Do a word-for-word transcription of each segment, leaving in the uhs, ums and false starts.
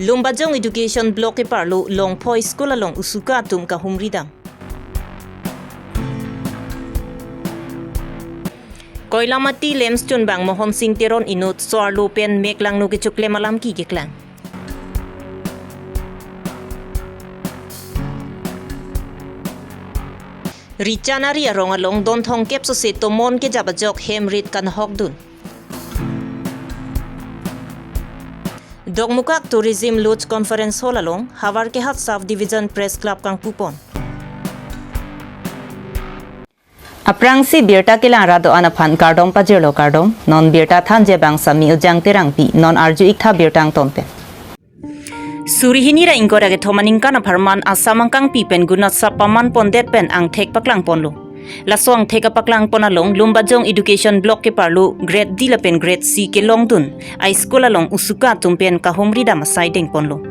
Lumbajong Education Block keparlo Longphoi School along usuka atum kahumri dam. Koilamati LAMPS chunbang Mohon Sing Teron inut so-arlo pen meklangno kechoklem alam keklang. Richanari arong along don thomkep sose tomon kejap ajok hem rit kanhok dun. Dokmoka Tourism Lodge Conference Hall along Howraghat Sub Division Press Club kangpupon. Aphrangsi birta kelang rat do-an aphan kardom pajirlo, kardom. Non birta thanji abang Sami Ujang Terangpi, non arju-ik tha birta angton pen. Suri hini ra ingkoi ra kethom aningkan apharman Assam angkangpi pen gunat sap paman pondet pen angthek paklang ponlo. Laso angthek apaklang pon along Lumbajong Education Block keparlo Grade D lapen Grade C kelong dun a-school along usuka atum pen kahumri dam asai deng ponlo.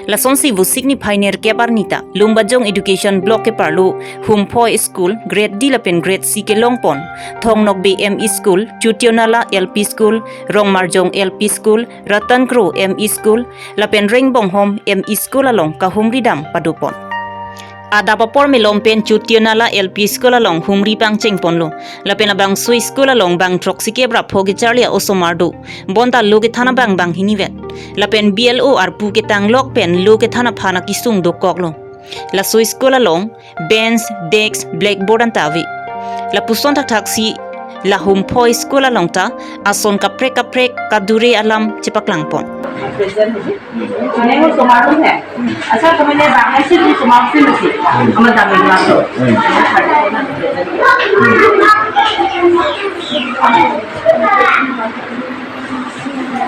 Lasonsi Vosik niphai nerkep arni ta Lumbajong Education Block keparlo Humphoi School Grade D lapen Grade C kelong pon, Thong Nokbe M E School, Chutionala L P School, Rongmarjong L P School, Ratan Kro M E School lapen Rengbonghom M E School along kahumri dam pado pon. Adap apor malom pen Chutionala L P School along humri pangcheng ponlo. Lapen labangso school along bang throksikep ra pho kecharli a-osomar do. Bonta lo kethan abang bang hini vet. Lapen B L O arpu ketang lok pen lo kethan aphan akesung dokoklo. Laso school along bench, desk, blackboard anta ave. Lapuson thakthaksi la Humphoi School along ta ason kaprek kaprek kadure alam chepaklang pon. Present होगी। जिन्हें वो संभालू है। अच्छा, तो मैंने बाहर से भी संभाल से नहीं। हमें दाम मिला तो।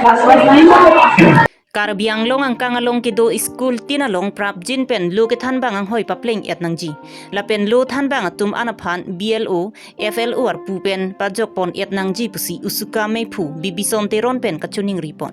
Class wise नहीं। Karbi Anglong angkang along kedo school tin along prapjin pen lo kethan bang anghoi papleng et nangji. Lapen lo than bang atum an aphan B L O, F L O arpu pen pajok pon et nangji pusi usuka mephu Bibison Teron pen kachiningri pon.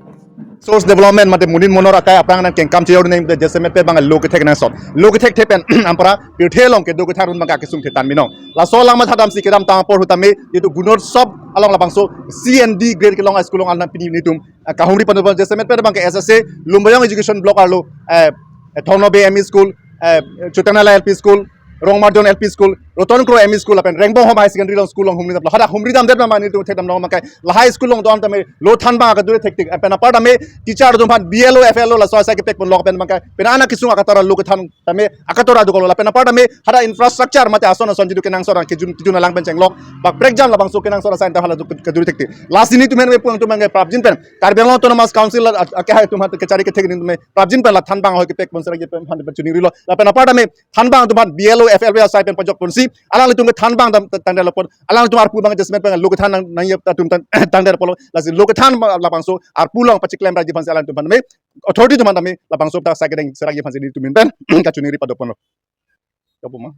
Source development mate munin monor akai aphrang nangkengkam cheyur neng de jasemet pe bang lo kethek nangsot. Lo kethek the pen ampara pirthe along kedo kethan run bang kesung thetan binong. Laso alam mathadamsi kedamtang apor hutame itum Gunotsov along labangso C and D grade kelong a-school along anam pini nitum ah, kahumri pon jasemet pe bang ke S S A Lumbajong Education Block arlo, eh, eh, Thong Nokbe M E School, eh, Chutionala L P School, Rongmarjong L P School, Ratan Kro M E School, lapen Rengbonghom High Secondary along school along humri dam lo. Hadak humri damdet ma mani tu thekdam long bang ke lahai school along do-an tame lo than bang akadure thektik. Eh, pen apar tame teacher atum aphan B L O, F L O laso asai kepek pon lo pen bang ke pen ana kesung akatora lo kethan tame akatora dokoklo. Lapen apar tame hadak infrastructure mate ason ason jitu kenangsot kejun kejun alang pen chenglok bak prekjam labangso kenangsot asai anta hala kadure thektik. Lasi nitum hen mephu atum bang ke prapjin pen Karbi Anglong Autonomous Council la, a, a, kehai atum aphan kechari kethek nitum prapjin pen la than bang hoi kepek pon serak pen aphan pen chiningrilo. Lapen apar tame than bang atum aphan B L O, F L O asai pen pajok ponsi alanglitum kethan bang dam tangdet lo pon. Alanglitum arpu bang jasemet pen lo kethan nang, nangji atum tang, tangdet lo pon. Lasi lo kethan bang labangso arpu along pachiklem raji aphansi alanglitum aphan tame authority atum aphan tame labangso ta sai kedeng serak aphansi nitum pen kachiningri pado ponlo. Kapu ma.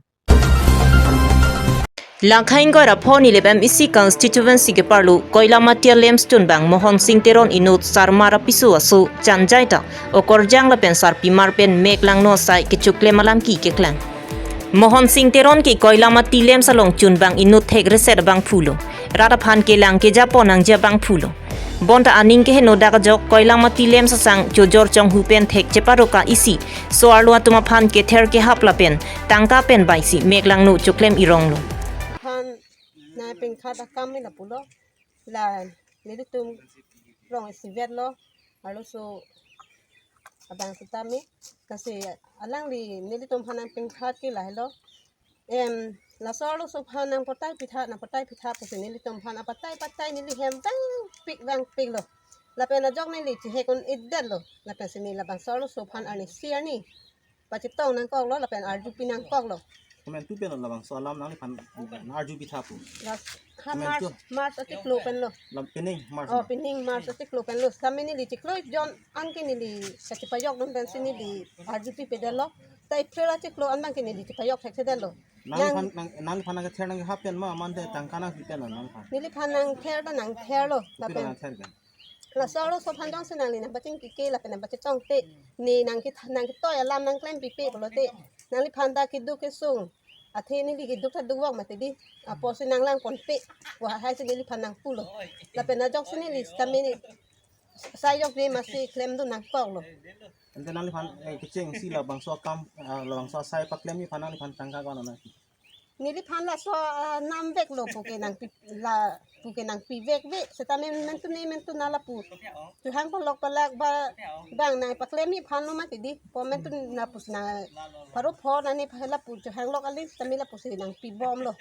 Langkha ingkoi ra pho Nilip M A C constituency keparlo Koilamati LAMPS chunbang Mohon Sing Teron inut Sarma ra piso aso chanjai ta okorjang lapen sarpimar pen meklangno asai kechoklem alam keklang. Mohon Sing Teron ke Koilamati LAMPS along chunbang inut thek reset abangphu lo. Rat aphan kelang keja pon nangji abangphu lo. Bonta aning keheno dak ajok Koilamati LAMPS asang chojor chonghu pen thek cheparoka isi so-arlo atum aphan kether kehap lapen tangka pen baisi meklangno choklem ironglo. Aphan nangpengkhat akam mi lapulo. La nelitum rong isivet lo. Arloso abang sitame. Lasi alangli nelitum aphan nangpengkhat ke lahelo. Em, laso arloso aphan nangpatai pitha, nangpatai pitha pusi nelitum aphan apatai patai neli hem vangpik vangpik lo. Lapen ajok neli chihek un-edet lo. Lapen si neli labangso arloso aphan arnisi arni pachetong nangkoklo, lapen arjupi nangkoklo. Komantu pen labangso alam nangliphan arjupi tha pu? Las, ha Komantu? March, March achiklo pen lo. Lam pining March Oh, na? Pining March achiklo pen lo. Sami neli chiklo jon anke neli kachepajok dun pensi neli arjupi pedet lo. Ta April achiklo an abangke neli chepajok thekthedet lo. Nang Nang phan, nang, nangphan nangkether nangkehap pen ma, mante tangka nangpi pen ma nangphan? Neliphan nangther ta nangther lo. Kopi ta lapen nangther pen? Laso arloso aphan jongsi nangli nangpachingki ke lapen nangpachetong te, ne nangketha-, nangketoi alam nangklempipe pulote, nangliphan ta keduk kesung athe neli keduk ta dukvok mati di, apotsi nanglang ponpe pu haisi neliphan nangpulo. Lapen ajoksi neli sitame Sai jok ni masi klemdun nangkoklo. Ante nangliphan, eh, kechengsi labangso akam, ah, labangso asai paklemji aphan nangliphan tangka ko-an nangpi? Neliphan laso, ah, namveklo puke nangpi, la puke nangpivekve. Setame mentu ne mentu na lapu. Chehang palok palak ba bang nangpaklemji aphan lo mati di. Ko mentu na pusi na pharo pho na ne pha lapu chehang lok ali setame lapusi nangpibomlo.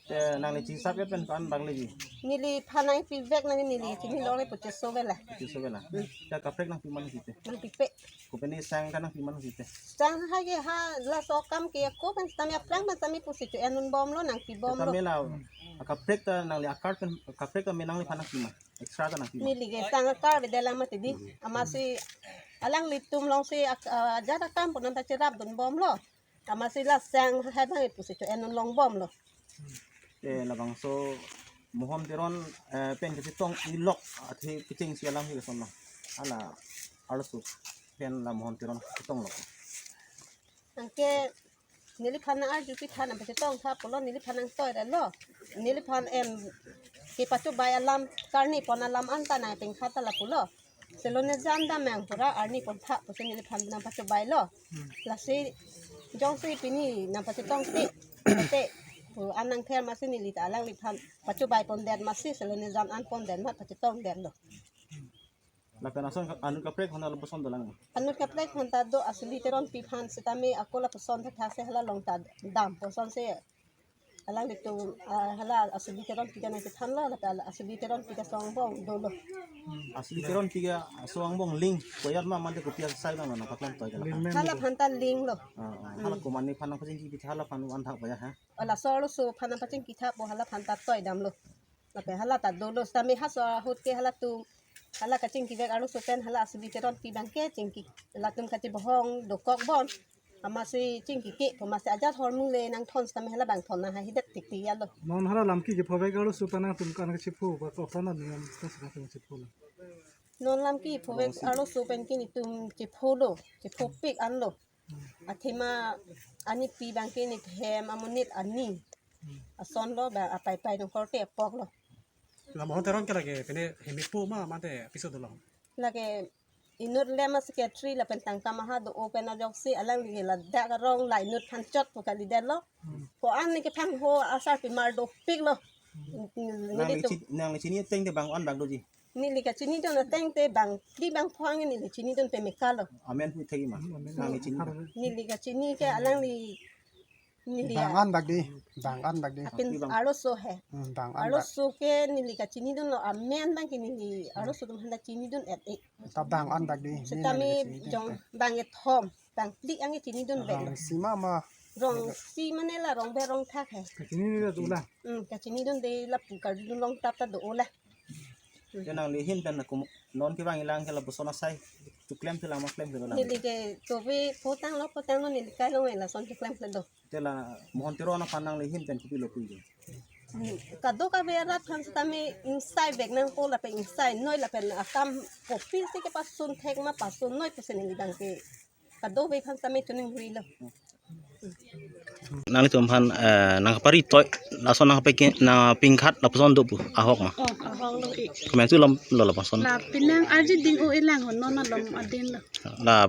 Te nangli chisap ya pen pan bang lagi. Neliphan nangpivek nang neli chinilo le pu cheso vela. Cheso vela. Te kaprek nangpi ma site? Nangpipe. Kopine sang ta nangpi ma site? Sang ha ke ha laso akam ke ako pen setame aphrang pen setame pusi cho-en unbomlo nangpibomlo. Setame la akaprek ta nangli akar pen kaprek ta me nangliphan nangpi ma? Extra ta nangpi ma? Neli ke sang akar avedet lang mati di. Amatsi alanglitum alongsi ak-, ah, ajat akam pu nangpacherapdunbomlo. Amatsi la sang hai bang pusi cho-en unlongbomlo. Eh, labangso Mohon Teron, eh, pen kachetong ilok athe kechengsi alam hi kosonlo? Hala arloso pen la Mohon Teron kachetong lok. Anke neliphan nang-arju pitha nangpachetong tha pulo, neliphan nangtoi ra lo. Neliphan em kepachobai alam karni pon alam anta nangpengkhat ta lapulo. Selo ne jan damnang pura arni pon tha pusi neliphan nangpachobailo. Lasi jongsi pini nangpachetongte, te pu an nangther masi neli ta alangliphan pachobai pondet masi selo ne jan an pondet mat pachetongdetlo. Lapen ason ka-, anut kaprek aphan lapuson dolang? Anut kaprek aphan ta do, Asuli Teronpi aphan setame ako lapuson tha tha se hala along ta dam puson se alanglitum, ah, hala Asuli Teronpi ta nangkethanlo, hala ta Asuli Teronpi ta aso angbong dolo. Asuli Teronpi ta aso angbong link koyat ma mate kopi asai bang nangpaklem toi ke la? Link men. Hala aphan ta link lo. Ah, ah. Hala komatne aphan nangpachingki pitha, hala aphan an thak ba ya ha? Hala arloso aphan nangpachingki tha pu hala aphan ta toi damlo. Lapen hala ta dolo setame ha aso ahut ke halatum hala kachingkivek arloso pen hala Asuli Teronpi abang ke chingki, latum kachebohong dokok bon. Amatsi chingkike pu amatsi ajat hormu le nangthon setame hala abang thon nang hahidet tiktik ya lo. Non hala lam ki kephovek arloso pen nangtum kan kachepho ba ko apran niyam ta sa nangtum chepho lo? Non lam ki phovek arloso pen ke netum chepholo, chephopik anlo. Athema anipi abang ke nephem amonit ani. Asonlo ba apaipai nongkorte apoklo. La Mohon Teron ke lake pine hemipo ma mate piso dolo? Lake inut lema secretary lapen tangka maha do-o pen ajoksi alangli ke ladak arong la inut phan chot pu kalidetlo. Ko-an ne kephangho asarpimar dopiklo. Nangli chi-, nangli chini ateng te bang-an bang doji? Neli kachinidun ateng te bang phli bang pho anke neli chinidun pemekalo. Amen pu thek-i ma? Nangli chini? Neli kachini ke alangli neli bang-an bak di, bang-an bak di. Apin arloso he. Hmm, bang-an bak. Arloso ke neli kachinidunlo, amen abang ke neli arloso atum aphan ta chinidun et e. Ta bang-an bak di. Setame jong bang kethom, bang phli anke chinidunveklo. Rongsi ma ma. Rongsi mane la rong be rong thak he. Kachinidun dolang. Hmm, kachinidunde lapu kardun long tap ta do-o la. Te nangli ahin pen kum non kevang ilang ke lapuson asai choklemthelang ma klemthelang? Neli ke tove photanglo, photanglo neli kailong lason choklemthelo. Te la Mohon Teron aphan nangli ahin pen kopilo puji? Hmm, kadokave arat aphan setame ingsaivek nangpo lapen ingsainoi lapen akam kopisi kepasun thek ma pasunnoi pusi neli abang ke kadokave aphan setame choningri lo. Nanglitum aphan, eh, nangpari toi, laso nangpeke, nangpingkhat lapuson do pu ahok ma? Oh, ahok lo ik. Komantu lom lo lapuson? La penang arji ding-o-e lang ho, non alom adin lo. La,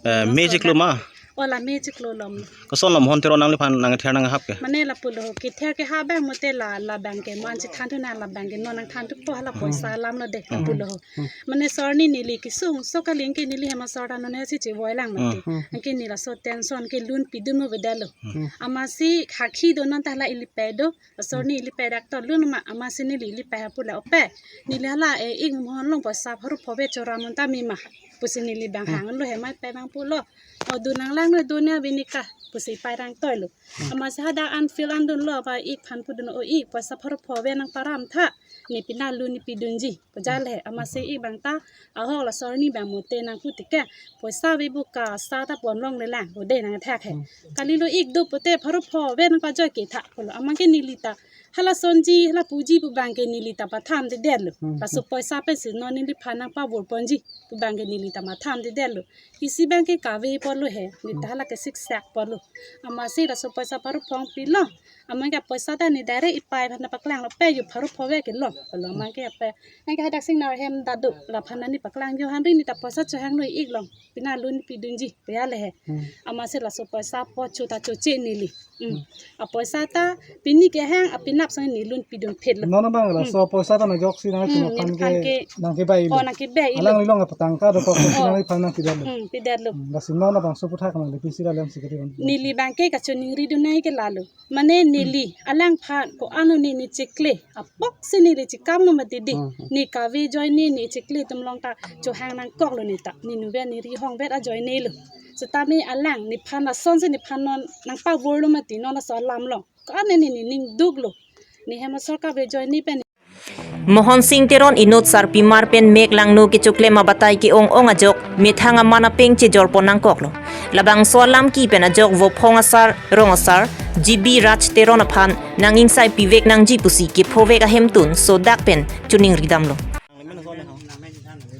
eh, magic lo ma? Oh, la magic lo lom. Koson lo Mohon Teron nangliphan nangther nanghap ke? Mane lapulo, kether kehap abang mate la, labang ke mo an chethan thu na labang ke non nangthan thupo hala poisa alam lo de, lapulo. Mane asor arni neli kesung so kali anke neli hem asor ta non hesi chevoi lang mati. Hmm. Anke neli laso tension ke loan pidun mo beda lo. Hmm. Amatsi khakhi do non ta hala ili pay do. Asor arni ili pay dak to loan ma amatsi neli ili pay ha pu la ope. Neli hala e ik Mohon along poisa pharo pho be chora mon ta me ma pusi neli abang hang lo hem ai pay abang pulo. O dunang lang no dunia binika pusi pay rang toilo. Amatsi hadak an feel an dunlo ba ik aphan pudun, o ik poisa pharo pho be nangparam tha. Ne pina loan ne pidunji. Pajal he, amatsi ik abang ta, ahok la asor arni abang mate nangpu tik ke, poisa ave bu kasa ta pon longle lang, ode nangthak he. Hmm. Kalilo ik do pute pharo pho be nangpajoi ke tha, pulo. Amat ke neli ta, Hala sonji, hala puji pu abangke neli ta pathamdedetlo. Hmm, laso hmm. Poisa pensi non neliphan nangpavor ponji pu abangke neli ta mathamdedetlo. Isi abangke kave apotlo he, ne Hmm. ta hala ke siksak apotlo. Amatsi laso poisa pharo phongpi lo. Amatke poisa ta ne direct ipei aphan paklanglo, pei ju pharo pho vek ke lo. Lo amatke pe. Anke hadak sing nar hem dadu, laphan nani paklang jo, hanri ne ta poisa chohanglo ik long. Pina lun pidunji, pia le he. Hmm. Amatsi laso poisa apot cho ta choche neli. Hmm. Hmm. A poisa ta pini kehang, a penap sang ne lun pidun phitlo. Non abang la Hmm. so poisa ta nangjoksi nang Hmm, chunok ne phan ke phan ke nangkebai Oh, lo. Nangkebai lo. Alangli along apa tangka dokok Oh. nangphan nangpidetlo. Hmm, pidetlo. Hmm, lasi non abangso aputhak nangli pisi la Lamb Secretary aphan. Neli abangke kachiningridun nangji ke lalo. Mane neli alangphan ko-an ne ne chikle. Apotsi neli chikamlo mati di. Hmm, hmm. Ne kave ajoine ne chikle atum along ta chohang nangkoklo ne ta. Ne nuve ne rihong vet ajoine lo. Setame alang nephan lasonsi nephan non nangpavorlo mati non laso alam along. Ko-an ne ne ning duklo. Ne hem asor kave ajoine pen. Mohon Sing Teron inut sarpimar pen mek langno kechoklem abatai ke-ong-ong ajok methang aman apeng chejorpon nangkoklo. Labangso alam kepi pen ajok Vophong asar, rong asar, G B Raj Teron aphan nang-ingsai pivek nangji pusi kephovek ahemtun sodak pen chiningridamlo.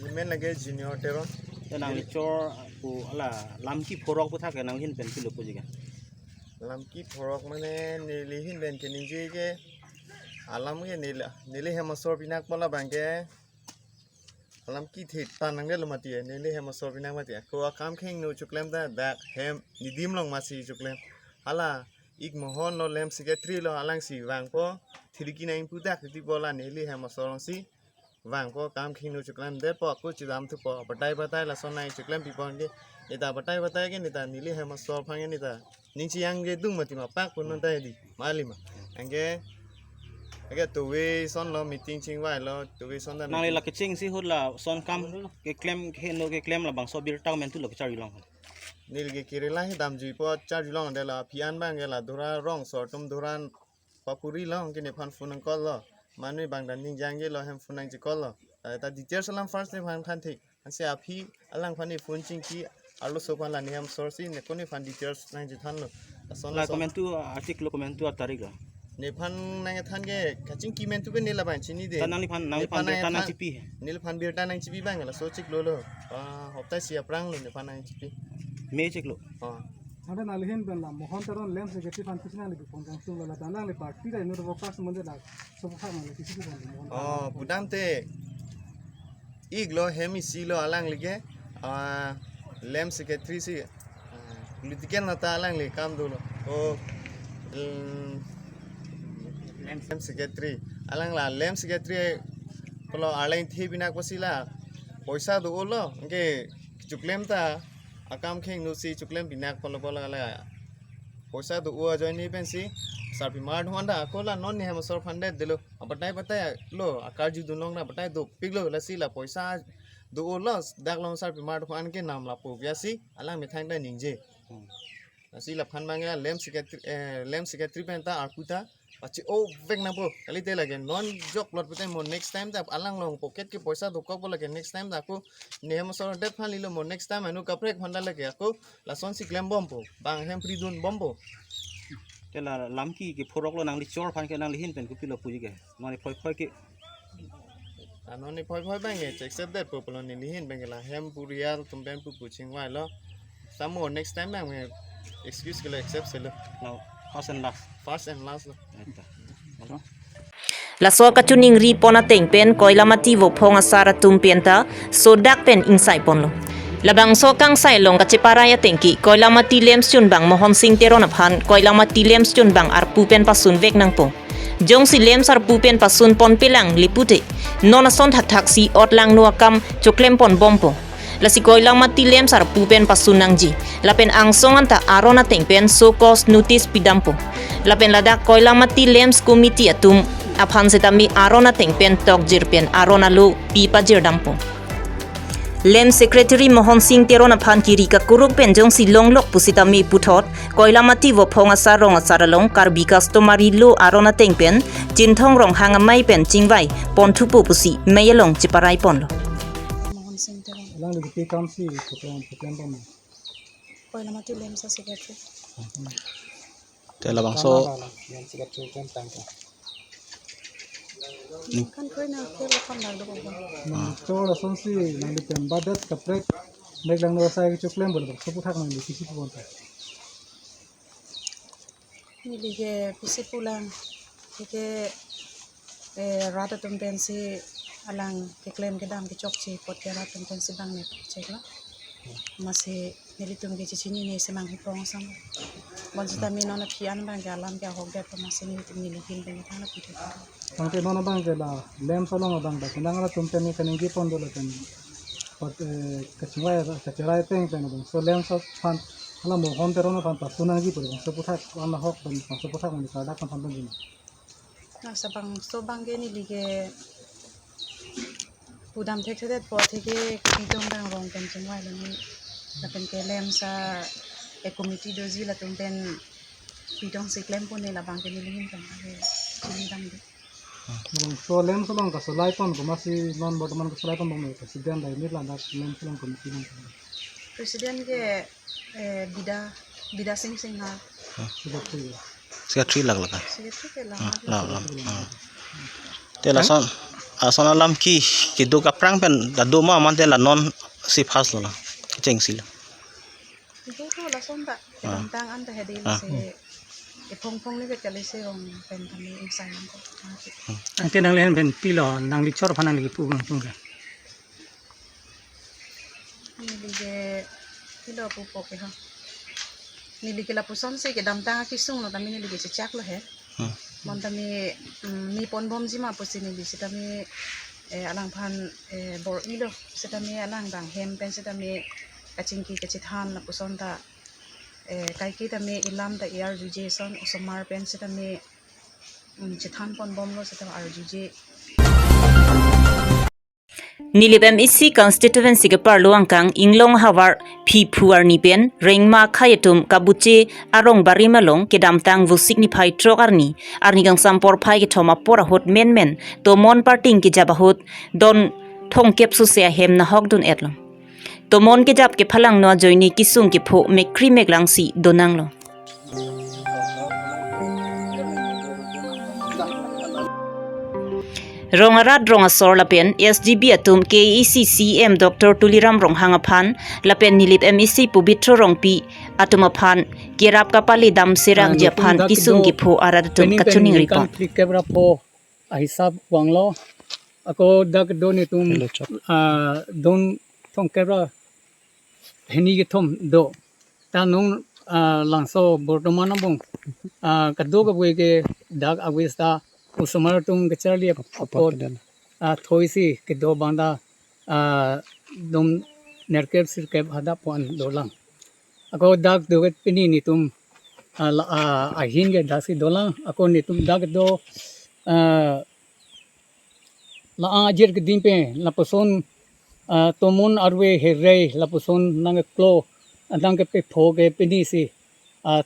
Nelimen lake Junior Teron. Ya, nangli chor pu hala lamki phorok aputhak ke nangli ahin pen pilo puji ke? Lamki phorok mane neli ahin pen keningje ke alam ke neli, neli hem asor pinak pu labangke alam kethe ta nangdetlo mati, neli hem asor pinak mati. Ako akam khengno choklem ta dak hem nedim along masi choklem. Hala ik Mohon lo, Lamb Secretary lo, alangsi vangpo, thiriki nang pu dak titi pu la neli hem asor alongsi vangpo, akam khengno choklemdetpo, ako chidam thupo, batai batai lason nangchoklempipo anke, ne ta batai batai ke ne ta neli hem asor aphan ke ne ta ning chiyang ke dung mati ma pak pu non ta di, mali ma. Anke, anke tuve ason lo meeting chingvailo, tuve ason ta Nangli meeting. La kechengsi ahut lason akam keklem, khengno keklem labangso birta komantu lo kecharjulong? Neli ke Kerala he damjuipo charjulongdetlo, aphi an abangke la Dura rong asor atum Dura papuri along ke nephan phone nang call lo. Mane bang dan ning jangje lo hem phone nangche call lo. Eh, ta details alam first nephan than thik. Ansi aphi alangphan ne phone chingki arloso aphan la ne hem asor si ne ko nephan details nangchethanlo. Ason La laso komantu, ah, achiklo komantu atarik lo? Nephan nangthan ke kachingki komantu ke ne labang chinide. Ta nangliphan, nangliphan Nephan birta nangthan, nangchipi he? Neliphan birta nangchipi abang laso chiklo lo. Ah, hopta isi aphrang lo nephan nangchipi. Me chiklo? Oh. Ada nangli ahin pen la Mohon Teron Lamb Secretary aphan kisi nangli phone kangtung la dan nangli party ta inut workers monde la sopo kha nangli kisi kisi nangli Mohon Teron. Oh, pudamte ik lo hem isi lo alangli ke, ah, Lamb Secretary si, ah, political neta alangli kam dolo. Oh, mm, Lamb Secretary. Alang la Lamb Secretary pulo arleng the pinak pusi la poisa do-olo, anke choklem ta akam khengno si choklem pinak pulo pulo la poisa do-o ajoine pensi sarpimar atum an ta ako la non ne hem asor aphan detdetlo, abatai batai lo, akarjudun long ta batai dopiklo, lasi la poisa do-olo, dak along sarpimar atum an ke nam lapu pu si alang methang ta ningje. Hmm. Lasi laphan abangke la Lamb Secretary, eh, Lamb Secretary pen ta arpu ta pache-ovek nangpo. Kalite lake non joklot pute mo next time ta alang along pocket ke poisa dokokpo lake next time ta ako ne hem asor det aphan lilo mo next time anu kaprek aphan ta lake ako lasonsi klembompo. Bang hem pridunbompo. Te la lamki kephorok lo, nangli chor aphan ke nangli ahin pen kopilo puji ke? Nangli phoi phoi ke? Ano ne phoi phoi abangke accept detpo pulo, neli ahin abangke la hem purial atum pen pu pu chingvailo. Samo next time abangke excuse ke lo accept selo. Now, first and last. First and last lo. Eta. Laso kachiningripon ateng pen Koilamati Vophong asar atum pen ta sodak pen ingsaiponlo. Labangso kangsai along kacheparai ateng ke Koilamati Lamb chunbang Mohon Sing Teron aphan Koilamati Lamb chunbang arpu pen pasunvek nangpo. Jongsi Lamb arpu pen pasunponpelang le pute, non ason thakthak si ot langno akam choklemponbompo. Lasi Koilamati Lamb arpu pen pasun nangji. Lapen angsong anta aron ateng pen show cause notice pidampo. Lapen ladak Koilamati Lamb Committee atum aphan setame aron ateng pen tokjir pen aron alo pi pajirdampo. Lamb Secretary Mohon Sing Teron aphan kiri kakuruk pen jongsi longlok pusitame puthot, Koilamati Vophong asar rong asar along Karbi customary law aron ateng pen Chinthong Ronghang amei pen chingvai ponthupo pusi mei along cheparaiponlo. Mohon Sing Teron. Alangli kepi akamsi program, program pon. Koilamati Lamb Secretary. Te labangso Tangka ba la, Lamb Secretary pen tangka. Kan koi na ke lo kan dak do bang. Nangli chor asonsi nangli pen badet kaprek mek lang no sai kechoklem bol bang. Sopu thak nangli kisi pu bang. Neli ke pisi pulang. Ke, eh, rat atum pensi alang keklem kedam kechokche apot ke rat atum pensi bang ne chek lo. Amatsi nelitum ke chechinine semang hiprong sang. Bonsita mi non aphi an bang ke alam ke ahok det amatsi nelitum neli hin bang ke thang na pi thek. Tangte non abang ke la LAMPS along abang dak nang latum pen kaningje pon do lapen. Pat, eh, kachingvai kachirai ateng pen abang. So LAMPS aphan hala mohon teron aphan pasu nangji pu bang. Sopu thak an ahok bang sopu thak bang kadak kan phan bang jima. Nasa bang so bang ke neli ke pudam thekthedet po theke kachingtong dang rong pen chingvai lo ni. Lapen ke LAMPS a, eh, committee doji latum pen pitong si klem pon ne labang ke neli hin pen ke chini dam di. Bang so LAMPS along kasolai pon komatsi non bortoman kasolai pon bang president dai ni ladak LAMPS along committee bang. President ke, eh, Bida, Bida Sing Singha. Secretary. Secretary lak laka. Secretary ke la. Ah, la, la. Ah. Te lason, ason alam ke, keduk aphrang pen, dadu ma man te la non si first lo la. Kecheng si lo. Itu tu lason ta, ah, kedamtang an ta hedi ah, si, iphong phong ni ke kali si rong pen kami insai ko. Ante nangli pen pilo, nangli chor aphan nangli pu bang tung ke. Neli ke pilo pupo ke ha. Neli ke lapusonsi kedamtang akesung lo tame neli ke chechak lo he. Hmm. Bonta mi, mm, mi pon bom jima pusi neli sitame, eh, alangphan, eh, bor-ilo sitame alang dang hem pen sitame kachingki kachethan lapuson ta, eh, kaike tame ilam ta arjuje ason osomar pen sitame, mm, chethan pon bom lo sitame arjuje. Nilip M A C constituency keparlo angkang Inglong havar Phiphu arni pen Rengma akhei atum kabuche arong barim along kedamtang Vosik niphai throk arni, arni kangsam porphai kethom apor ahut menmen tomon parting kejap ahut don thomkep sose ahem nahok dun-et lo. Tomon kejap kephalangno ajoine kesung kepho mekri meklang si donang lo. Rong arat rong asor lapen S G B atum K A A C C E M Doctor Tuliram Ronghang aphan lapen Nilip M A C Pobitro Rongpi atum aphan kerap kapale dam serak ji aphan kesung kepho arat atum kachiningri pon. Ahisap vanglo. Ako dak do netum, ah, don thomkep ra hini kethom do. Ta nung, ah, langso bortoman abang, ah, kado kave ke dak awis ta osomar atum kacharli apot, ah, thoisi kedo bang ta, ah, dum nerkep sirkep hadak pon dolang. Ako dak do ke pini netum, ah, la, ah, ahin ke daksi dolang. Ako netum dak do, ah, la-an ajir kedim pen lapuson, ah, tomon arve herei lapuson nangkeklo, ah, nangkepepho ke pini si, ah,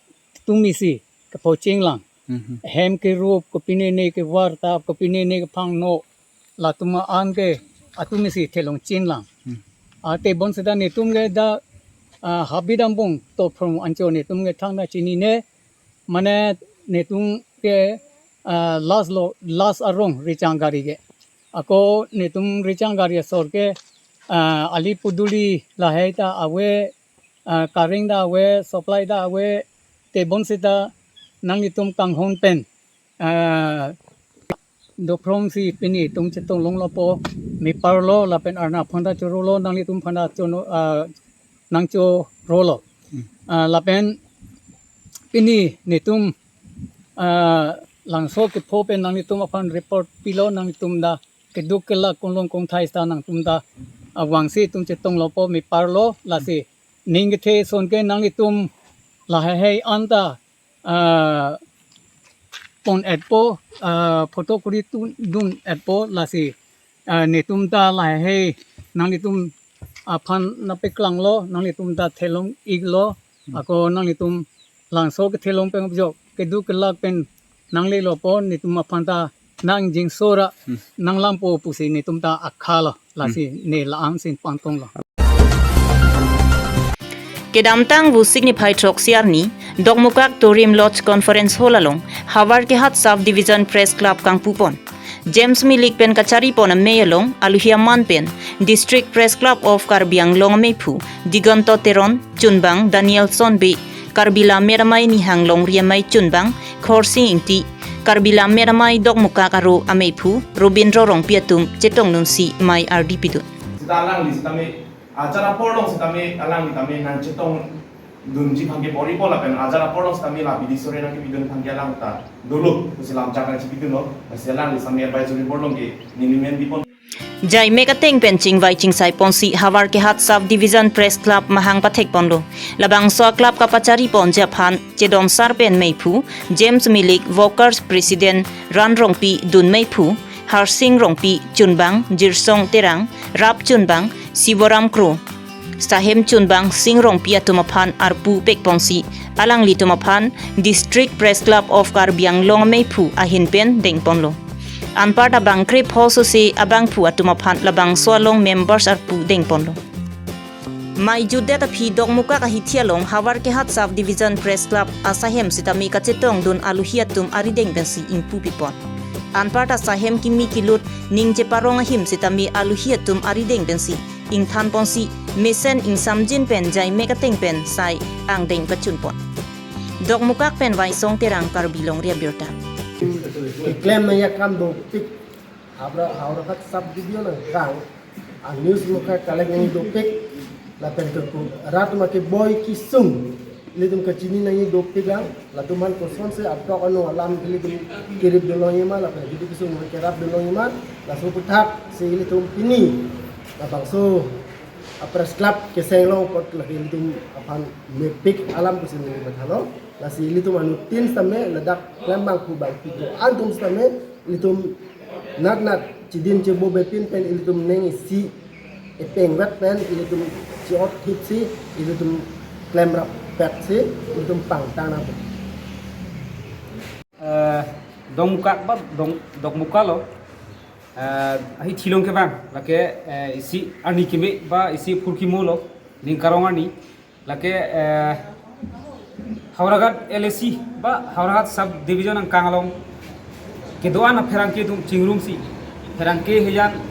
tumi si kepho chinglang. Mhm. Hem kerup, kopine ne kevar ta, kopine ne kephangno, latum an ke atumi si thelong chinglang. Hmm. Ah, te bonsita netum ke dak, ah, habit abang to from ancho netum ke thangta chinine, mane netum ke, ah, last lo, last arong Richang gari ke. Ako netum Richang gari asor ke, ah, ali puduli lahai ta ave, ah, current ta ave, supply ta ave, te bonsita nanglitum kanghon pen, ah, dophrom si pini tum chetong longlo po, mepar lo lapen arna phanta choro lo nanglitum phanta chono, ah, nangchoro lo. Hmm. Ah, lapen pini netum, ah, langso kepho pen nanglitum aphan report pilo nanglitum ta keduk kelak konglong kongthai ta nangtum ta, ah, vangsi tum chetong lo po mepar lo lasi. Ning kethe ason ke nanglitum lahai hei anta, ah, pon-et po, ah, photo kuri tu dun-et po lasi, ah, netum ta lahai hei nanglitum aphan nangpeklang lo, nanglitum ta thelong-ik lo, ako nanglitum langso kethelong pen abjok keduk kelak pen nanglelo po netum aphan ta nangjingsora, hmm, nanglam po pusi netum ta akha lo lasi, hmm, ne la-an si pangtong lo. Kedamtang Vosik niphai throksi arni, Dokmoka Torim Lodge Conference Hall along, Havarkehat Sub Division Press Club kangpu pon. James Milik pen kachari pon amei along aluhi aman pen District Press Club of Karbi Anglong ameiphu Digonto Teron, chunbang Danielson Bey, Karbi Lammet Amei Nihang Longri Amei chunbang Khorsing Ingti, Karbi Lammet Amei Dokmukak aro ameiphu Robindro Rongpi atum chetongdunsi mei ardi pidun. Sita alangli sitame ajar apor along sitame alangli tame nangchetongdunji aphan ke bor-ipo lapen ajar apor along sitame la bidi sore nangkepidun aphan ke alang ta dolo pusi lamchak nangchipidunlo, lasi alangli sitame advisory board along ke ningmen bipon. Jaimek ateng pen chingvai chingsai ponsi Howraghat Sub Division Press Club amahang pathek ponlo. Labangso a-club kapachari ponji aphan chedonsar pen meiphu James Milik, Workers President Ran Rongpi, dun meiphu Harsing Rongpi, chunbang Jirsong Terang, rap chunbang Siboram Kro, sahem chunbang Sing Rongpi atum aphan arpu pek ponsi alanglitum aphan District Press Club of Karbi Anglong ameiphu ahin pen deng ponlo. Anparta bangkrep hosose abangphu atum aphan labangso along members arpu deng ponlo. Mei jutdet aphi Dokmukak ahithi along Howraghat Sub Division Press Club asahem sitame kachetongdun aluhi atum arideng pensi ingpu pipon. Anparta sahem kimi kilut ning cheparong ahim sitame aluhi atum arideng pensi ingthan ponsi mesen ingsamjin pen jaimek ateng pen sai angdeng pachun pon. Dokmukak pen Vaisong Terang, Karbi Longri Abirta. Keklem nangji akam dopik, Howraghat, Howraghat Sub Division angkang a-news mukha collect nangji dopik, lapen ke ku rat ma keboi kesung ilitum kachini nangji dopik lang, latum aphan kosonsi atok anu alam ilitum kerip dun longji ma, lapen kidi kesung kerap dun longji ma, laso aputhaksi ilitum pini labangso a-press club keseng long apot lake ilitum aphan mepik alam pusi neli pathalo. Lasi ilitum anuttin sitame ladak klembangphu bangphi do-an atum sitame ilitum natnat chidin chebo bepin pen ilitum neng isi epeng vet pen ilitum chi-ot thipsi ilitum klem rapetsi ilitum pangtang nang. Eh, Dokmukak ba Dok, Dokmukak lo. Eh, ahithi along kevang lake, eh, isi arni keme ba isi phurkimo lo, ning karong arni. Lake, eh, Howraghat L A C ba Howraghat Sub Division angkang along kedo-an apherangke atum chingrumsi pherangke hejan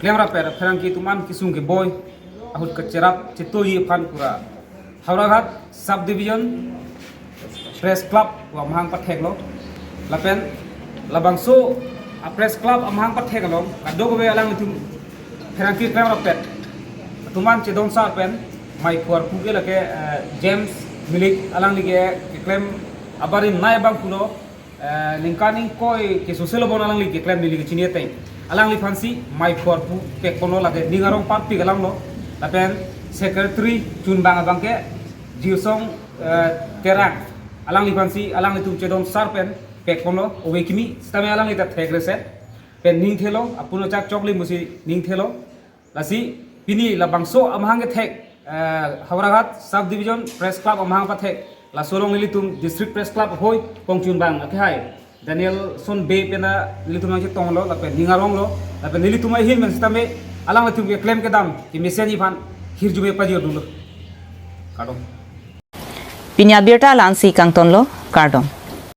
klem rapet, pherangke atum an kesung keboi ahut kacherap chetoji aphan pura Howraghat Sub Division Press Club amahang patheklo. Lapen labangso a-press club amahang pathek along kadokave alanglitum pherangke klem rapet atum an chedonsar pen meiphu arpu ke lake, eh, James Milik, alangli ke keklem abarim nai abangphu lo, eh, ningkan ingkoi ke soselo bon alangli keklem neli kachini ateng. Alangliphansi meiphu arpu pek ponlo, lake ning arong parpik alam lo. Lapen secretary chunbang abang ke Jirsong, eh, Terang, alangliphansi alanglitum chedonsar pen pek ponlo, ove kimi sitame alangli ta thek reset pen ning thelo, apun ochak choklim pusi ning thelo. Lasi pini labangso amahang kethek, eh, Howraghat Sub Division Press Club amahang pathek, laso along nelitum District Press Club ahoi pongchunbang akehai Danielson Bey pen nelitum nangchetonglo, lapen ning arong lo, lapen nelitum ahin pen sitame alanglitum keklem kedam kemesenji aphan hirjume pajir dunlo. Kardom. Pini abirta la-ansi kangtonlo, kardom.